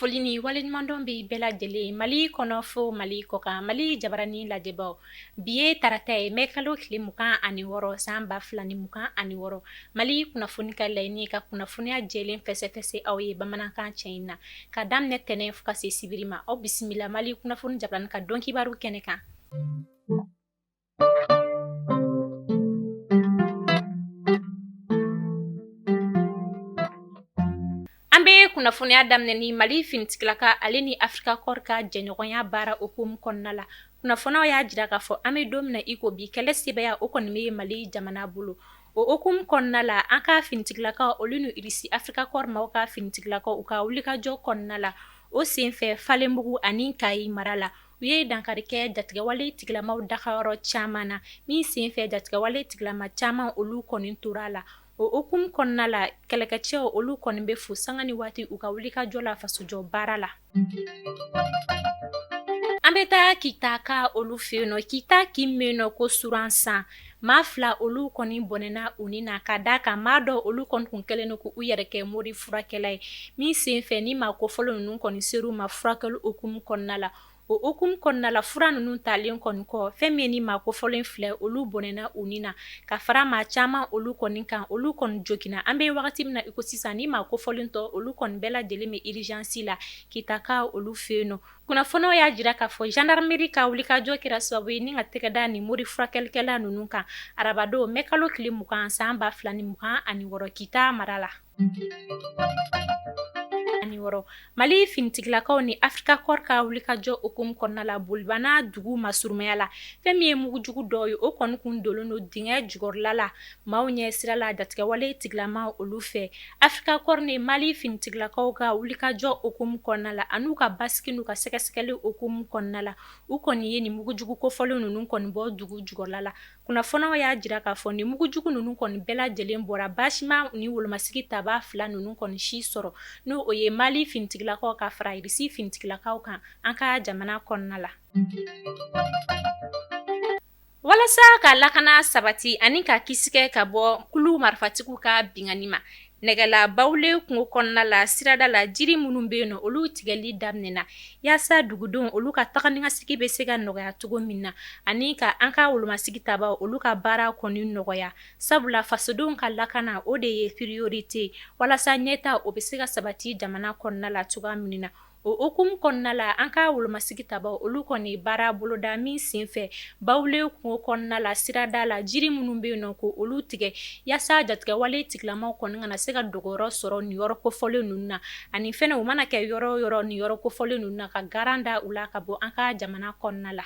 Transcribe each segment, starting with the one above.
foli ni waleɲumandɔn bɛ bɛɛ lajɛlen Mali kɔnɔ fo Mali kɔkan, Mali jabarani lajɛbaw. Bi ye tarata ye, mɛ kalo tile 26 san 2026. Mali kunnafoni ka laɲini ka kunnafoniya jɛlen fɛsɛfɛsɛ aw ye bamanankan cɛ in na, ka daminɛ tɛnɛn fo ka se sibiri ma. Aw bisimila Mali kunnafoni jabarani ka don kibaru kɛnɛ kan. An bɛ kunnafoniya daminɛ ni Mali finitigilaka ale ni Africa Corps ka jɛɲɔgɔnya baara hukumu kɔnɔna la. Kunnafoniyaw y'a jira k'a fɔ an bɛ don min na i ko bi, kɛlɛ sebaya o kɔni bɛ Mali jamana bolo. O hukumu kɔnɔna la, an ka finitigilakaw olu ni Irisi Africa Corps maaw ka finitigilakaw u ka wulikajɔ kɔnɔna la, o senfɛ Falenbugu ani Kayi mara la, u ye dankari kɛ jatigɛwale tigilamaw dagayɔrɔ caman na, min senfɛ jatigɛwale tigilama caman olu kɔni tora a la. O hukumu kɔnɔna la, kɛlɛkɛcɛw olu kɔni bɛ fo sanga ni waati u ka wulikajɔ la fasojɔ baara la. An bɛ taa Kita ka olu fɛ yen nɔ. Kita kin bɛ yen nɔ ko Suransan, maa fila olu kɔni bɔnɛna u ni na, ka d'a kan maa dɔ olu kɔni kun kɛlen don k'u yɛrɛ kɛ mori furakɛla ye, min senfɛ ni maa kofɔlen ninnu kɔni ser'u ma furakɛli hukumu kɔnɔna la. O hukumu kɔnɔna la, fura ninnu talen kɔni kɔ, fɛn min ye ni maa kofɔlen filɛ olu bɔnɛna u ni na, ka fara maa caman olu kɔni kan, olu kɔni joginna. An bɛ wagati min na i ko sisan, ni maa kofɔlen tɔ olu kɔni bɛɛ lajɛlen bɛ urgence la Kitaka olu fɛ yen nɔ. Kunnafoniw y'a jira k'a fɔ gendarmerie ka wulikajɔ kɛra sababu ye ni ka tɛgɛ da nin mori furakɛlikɛla ninnu kan arabadon mɛ kalo tile 20 san 2026 Kita mara la. 6 Mali finitigilakaw ni Africa Corps ka wulikajɔ hukumu kɔnɔna la, Bolibana dugu masurunya la, fɛn min ye mugujugu dɔw ye, o kɔni kun donnen don dingɛ jukɔrɔla la maaw ɲɛ sira la jatigɛwale tigilama olu fɛ. Africa Corps ni Mali finitigilakaw ka wulikajɔ hukumu kɔnɔna la, an'u ka basigi n'u ka sɛgɛsɛgɛli hukumu kɔnɔna la, u kɔni ye nin mugujugu kofɔlen ninnu kɔni bɔ dugu jukɔrɔla la. Kunnafoniw y'a jira k'a fɔ nin mugujugu ninnu kɔni bɛɛ lajɛlen bɔra, baasi ma ni wolomasigi tabaa fila ninnu kɔni si sɔrɔ, n'o o ye Mali finitigilakaw ka fara Irisi finitigilakaw kan an ka jamana kɔnɔna la. Walasa ka lakana sabati ani ka kisi kɛ ka bɔ kulu marifatigiw ka binkanni ma, Nɛgɛla Bawule kungo kɔnɔna la, sirada la, jiri minnu bɛ yen nɔ, olu tigɛli daminɛna yaasa dugudenw olu ka taga ni ka segin bɛ se ka nɔgɔya cogo min na, ani ka an ka wolomasigi tabaw olu ka baara kɔni nɔgɔya, sabula fasodenw ka lakana o de ye priorité walasa ɲɛtaa o bɛ se ka sabati jamana kɔnɔna la cogoya min na. O hukumu kɔnɔna la, an ka wolomasigi tabaw olu kɔni baara boloda min senfɛ Bawule kungo kɔnɔna la, sirada la, jiri minnu bɛ yen nɔ ko olu tigɛ yaasa jatigɛwale tigilamaw kɔni kana se ka dogoyɔrɔ sɔrɔ nin yɔrɔ kofɔlen ninnu na, ani fɛnɛ u mana kɛ yɔrɔ o yɔrɔ nin yɔrɔ kofɔlen ninnu na, ka garan da u la ka bɔ an ka jamana kɔnɔna la.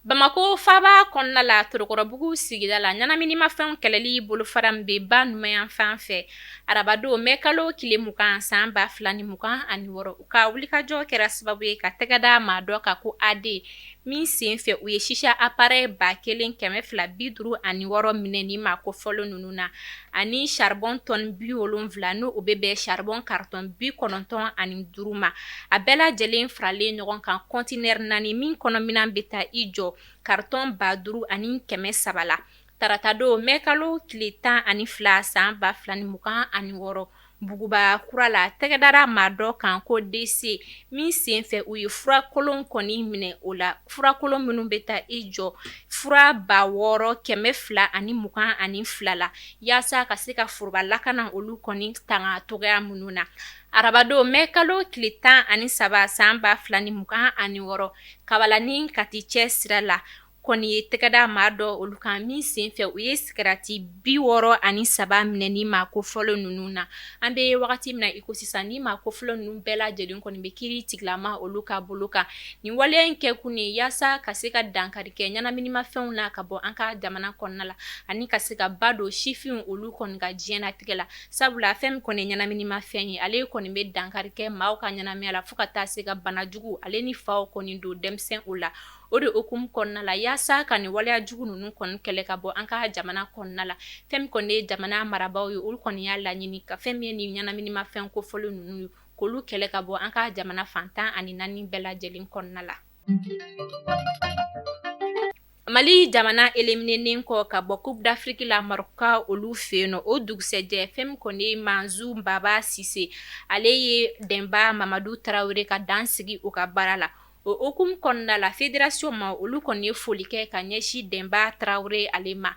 Bamakɔ faaba kɔnɔna la, Torokɔrɔbugu sigida la, ɲɛnaminimafɛnw kɛlɛli bolofara min bɛ ba numanyanfan fɛ, arabadon mɛ kalo tile 20 san 2026, u ka wulikajɔ kɛra sababu ye ka tɛgɛ da maa dɔ kan ko AD, min senfɛ u ye sisa appareil 1256 minɛ ni maa kofɔlen ninnu na, ani charbon tɔni 70, n'o o bɛ bɛn charbon carton 95 ma. A bɛɛ lajɛlen faralen ɲɔgɔn kan conteneur naani min kɔnɔminɛn bɛ taa i jɔ carton 5300 la. Taratadon mɛ kalo tile 12 san 2026, Buguba kura la, tɛgɛ dara maa dɔ kan ko DC, min senfɛ u ye fura kolon kɔni minɛ o la, fura kolon minnu bɛ taa i jɔ fura 6222 la, yaasa ka se ka foroba lakana olu kɔni tanga cogoya minnu na. Arabadon mɛ kalo tile 13 san 2026, Kabala ni Kati cɛ sira la, kɔni ye tɛgɛ da maa dɔ olu kan min senfɛ u ye sigarati 63 minɛ ni maa kofɔlen ninnu na. An bɛ wagati min na i ko sisan, ni maa kofɔlen ninnu bɛɛ lajɛlen kɔni bɛ kiiri tigilama olu ka bolo kan. Nin waleya in kɛ kun ye yaasa ka se ka dankari kɛ ɲɛnaminimafɛnw na ka bɔ an ka jamana kɔnɔna la, ani ka se ka ba don sifinw olu kɔni ka diɲɛnatigɛ la, sabula fɛn min kɔni ye ɲɛnaminimafɛn ye, ale kɔni bɛ dankari kɛ maaw ka ɲɛnamaya la fo ka taa se ka banajugu ale ni faw kɔni don denmisɛn o la. O de hukumu kɔnɔna la, yaasa ka nin waleya jugu ninnu kɔni kɛlɛ ka bɔ an ka jamana kɔnɔna la, fɛn min kɔni ye jamana marabaaw ye, olu kɔni y'a laɲini ka fɛn min ye nin ɲɛnaminimafɛn kofɔlen ninnu ye, k'olu kɛlɛ ka bɔ an ka jamana fan 14 bɛɛ lajɛlen kɔnɔna la. Mali jamana éliminenen kɔ ka bɔ Coupe d'Afrique la Maroc ka olu fɛ yen nɔ, o dugusɛjɛ fɛn min kɔni ye Manzu Baba Sise, ale ye Denba Mamadu Tarawele ka dan sigi u ka baara la. O hukumu kɔnɔna la, fédération ma olu kɔni ye foli kɛ ka ɲɛsin Denba Tarawele ale ma.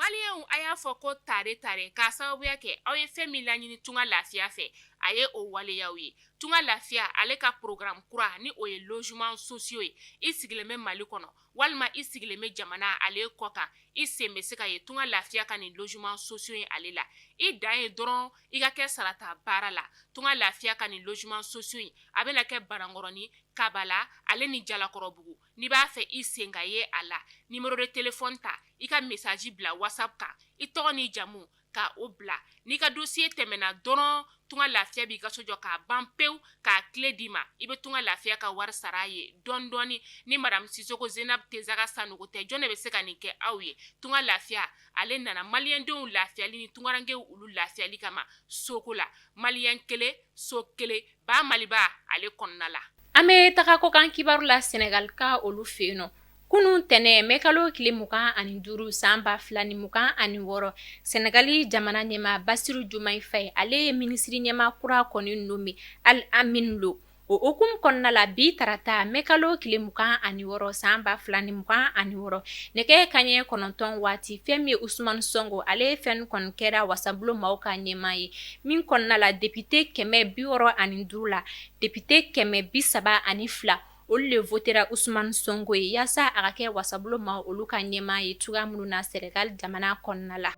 Maliyɛnw, a y'a fɔ ko tare tare k'a sababuya kɛ aw ye fɛn min laɲini Tunga Lafiya fɛ, a ye o waleyaw ye. Tunga Lafiya ale ka programme kura ni o ye logement sociaux ye. I sigilen bɛ Mali kɔnɔ walima i sigilen bɛ jamana ale kɔ kan, i sen bɛ se ka ye Tunga Lafiya ka nin logement sociaux ye ale la. I dan ye dɔrɔn i ka kɛ sarata baara la. Tunga Lafiya ka nin logement sociaux in a bɛna kɛ Banankɔrɔni, Kabala ale ni Jalakɔrɔbugu. N'i b'a fɛ i sen ka ye a la, numéro de téléphone ta, i ka message bila WhatsApp kan, i tɔgɔ n'i jamu ka o bila. N'i ka dossier tɛmɛna dɔrɔn, Tunga Lafiya b'i ka so jɔ k'a ban pewu, k'a clé d'i ma. I bɛ Tunga Lafiya ka wari sara a ye dɔɔni dɔɔni. Ni madame Sisoko Zenab Tezaga Sanogo tɛ, jɔn de bɛ se ka nin kɛ aw ye? Tunga Lafiya ale nana maliyɛndenw lafiyali ni tungarankew olu lafiyali kama soko la. Maliyɛn kelen so kelen ba Maliba ale kɔnɔna la. An bɛ taga kɔkan kibaru la Senegal ka olu fɛ yen nɔ. Kunun tɛnɛn mɛ kalo tile 25 san 2026, Senegali jamana ɲɛmaa Basiru Jomayi Fayi, ale ye minisiri ɲɛmaa kura kɔni nommé Al Amin Lo. O hukumu kɔnɔna la, bi tarata mɛ kalo tile 26 san 2026, nɛgɛ kanɲɛ 9 waati, fɛn min ye Usumani Sɔnko, ale ye fɛn kɔni kɛra wasabulon maaw ka ɲɛmaa ye, min kɔnɔna la député 165 la, député 132 olu le votera Usumani Sonko ye yaasa a ka kɛ wasabulon maaw olu ka ɲɛmaa ye cogoya minnu na Senegal jamana kɔnɔna la.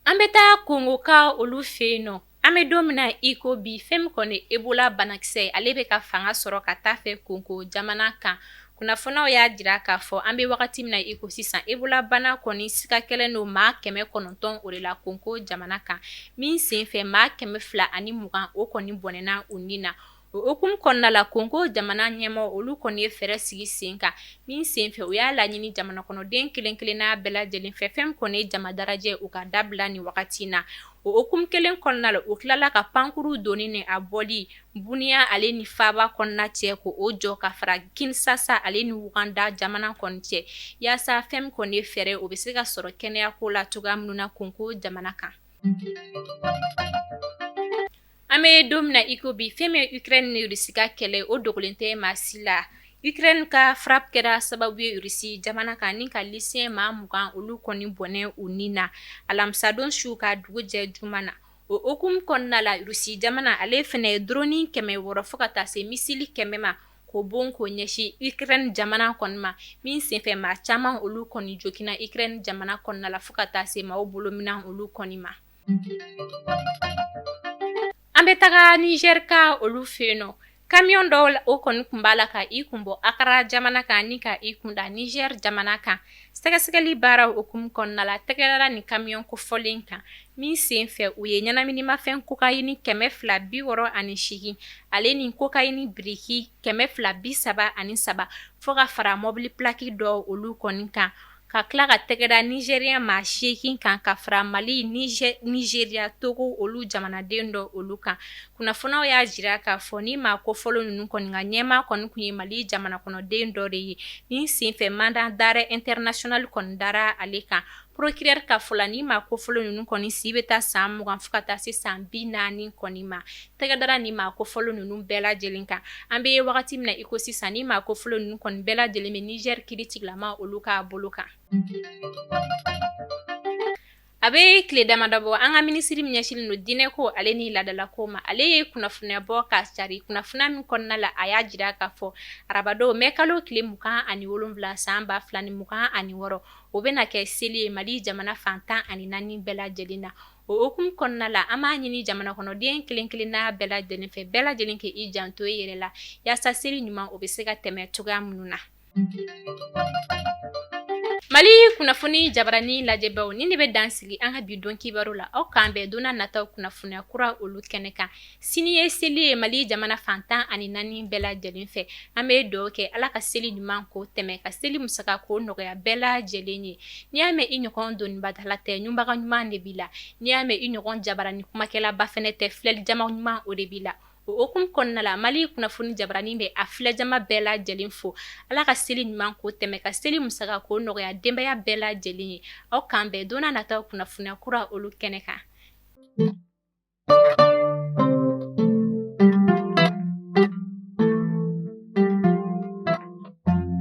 An bɛ taa Kongo ka olu fɛ yen nɔ. An bɛ don min na i ko bi, fɛn min kɔni Ebola banakisɛ, ale bɛ ka fanga sɔrɔ ka taa fɛ Kongo jamana kan. Kunnafoniyaw y'a jira k'a fɔ an bɛ wagati min na i ko sisan, Ebola bana kɔni siga kɛlen don maa 900 o de la Kongo jamana kan, min senfɛ maa 220 o kɔni bɔnɛna u ni na. O hukumu kɔnɔna la, Kongo jamana ɲɛmɔgɔ olu kɔni ye fɛɛrɛ sigi sen kan, min senfɛ u y'a laɲini jamana kɔnɔden kelen kelenna bɛɛ lajɛlen fɛ, fɛn min kɔni ye jama darajɛ, u ka dabila nin wagati in na. O hukumu kelen kɔnɔna la, u tilala ka pankuru donni ni a bɔli Buniya ale ni faaba kɔnɔna cɛ ko o jɔ, ka fara Kinsasa ale ni Wuganda jamana kɔni cɛ, yaasa fɛn min kɔni ye fɛɛrɛ o bɛ se ka sɔrɔ kɛnɛyako la cogoya minnu na Kongo jamana kan. An bɛ don min na i ko bi, fɛn min ye Ukraine ni Russie ka kɛlɛ, o dogolen tɛ maa si la. Ukraine ka frappe kɛra sababu ye Russie jamana kan ni ka lycéen maa 20 olu kɔni bɔnɛ u ni na alamisadon su ka dugu jɛ juma na. O hukumu kɔnɔna la, Russie jamana ale fana ye drone 600 fo ka taa se missile 100 ma k'o bon k'o ɲɛsin Ukraine jamana kɔni ma, min senfɛ maa caman olu kɔni joginna Ukraine jamana kɔnɔna la fo ka taa se maaw bolominɛn olu kɔni ma. An bɛ taga Niger ka olu fɛ yen nɔ. Camion dɔw o kɔni tun b'a la ka i kun bɔ Akara jamana kan ni ka i kun da Niger jamana kan. Sɛgɛsɛgɛli baaraw hukumu kɔnɔna la, tɛgɛ dara nin camion kofɔlen kan, min senfɛ u ye ɲɛnaminimafɛn kokayini 268 ale ni kokayini biriki 233 fo ka fara mɔbili pilaki dɔw olu kɔni kan, ka tila ka tɛgɛ da Nigérien maa 8 kan, ka fara Mali, Nigéria, Togo olu jamanaden dɔ olu kan. Kunnafoniyaw y'a jira k'a fɔ ni maa kofɔlen ninnu kɔni ka ɲɛmaa kɔni tun ye Mali jamana kɔnɔden dɔ de ye, min senfɛ mandat d'arrêt international kɔni dara ale kan. Procureur ka fɔ la, ni maa kofɔlen ninnu kɔni si bɛ taa san 20 fo ka taa se san 40 kɔni ma. Tɛgɛ dara ni maa kofɔlen ninnu bɛɛ lajɛlen kan. An bɛ wagati min na i ko sisan, ni maa kofɔlen ninnu kɔni bɛɛ lajɛlen bɛ Niger kiritigilama olu ka bolo kan. A bɛ tile damadɔ bɔ, an ka minisiri min ɲɛsinnen don diinɛko ale ni laadalako ma, ale ye kunnafoniya bɔ ka cari. Kunnafoniya min kɔnɔna la, a y'a jira k'a fɔ arabadon mɛ kalo tile 27 san 2026, o bɛna kɛ seli ye Mali jamana fan 14 bɛɛ lajɛlen na. O hukumu kɔnɔna la, an b'a ɲini jamana kɔnɔden kelen kelenna bɛɛ lajɛlen fɛ, bɛɛ lajɛlen k'i janto i yɛrɛ la yaasa seli ɲuman o bɛ se ka tɛmɛ cogoya minnu na. Mali kunnafoni jabarani lajɛbaaw, nin de bɛ dan sigi an ka bi don kibaru la. Aw k'an bɛn don nataw kunnafoniya kura olu kɛnɛ kan. Sini ye seli ye Mali jamana fan 14 bɛɛ lajɛlen fɛ. An bɛ dugawu kɛ Ala ka seli ɲuman ko tɛmɛ, ka seli musaka ko nɔgɔya bɛɛ lajɛlen ye. N'i y'a mɛn i ɲɔgɔn dɔnnibadala tɛ, ɲunbaga ɲuman de b'i la. N'i y'a mɛn i ɲɔgɔn jabarani kumakɛlaba fɛnɛ tɛ, filɛli jama ɲuman o de b'i la. O hukumu kɔnɔna la, Mali kunnafoni jabaranin bɛ a filɛjama bɛɛ lajɛlen fo. Ala ka seli ɲuman ko tɛmɛ, ka seli musaka ko nɔgɔya denbaya bɛɛ lajɛlen ye. Aw k'an bɛn don nataw kunnafoniya kura olu kɛnɛ kan.